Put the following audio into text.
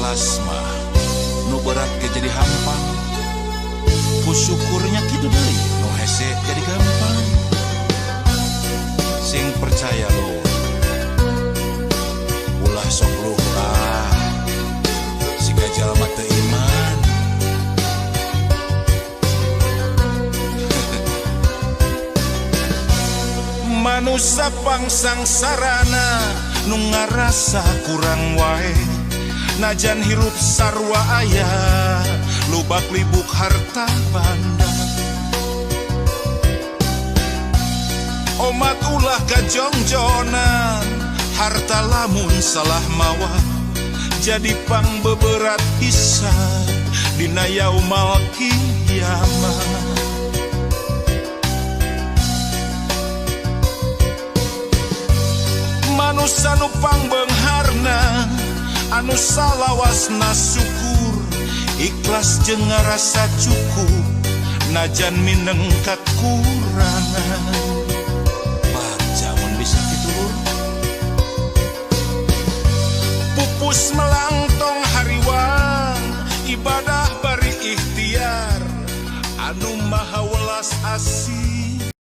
Ikhlas mah nu berat ge jadi hampang, ku syukurnya kitu deui nu hese jadi gampang. Sing percaya lur, ulah sok luhur siga jalma teu iman. Manusa pangsangsarana nu ngarasa kurang wae, najan hirup sarua aya lubak libuk harta banda. Omat ulah kajongjonan, harta lamun salah mawa jadi pangbeberat hisab dina yaumal kiamah. Manusa nu pangbeungharna anu salawasna syukur, ikhlas jeung ngarasa cukup najan mineng kakurangan. Bagja mun bisa kitu lur. Pupus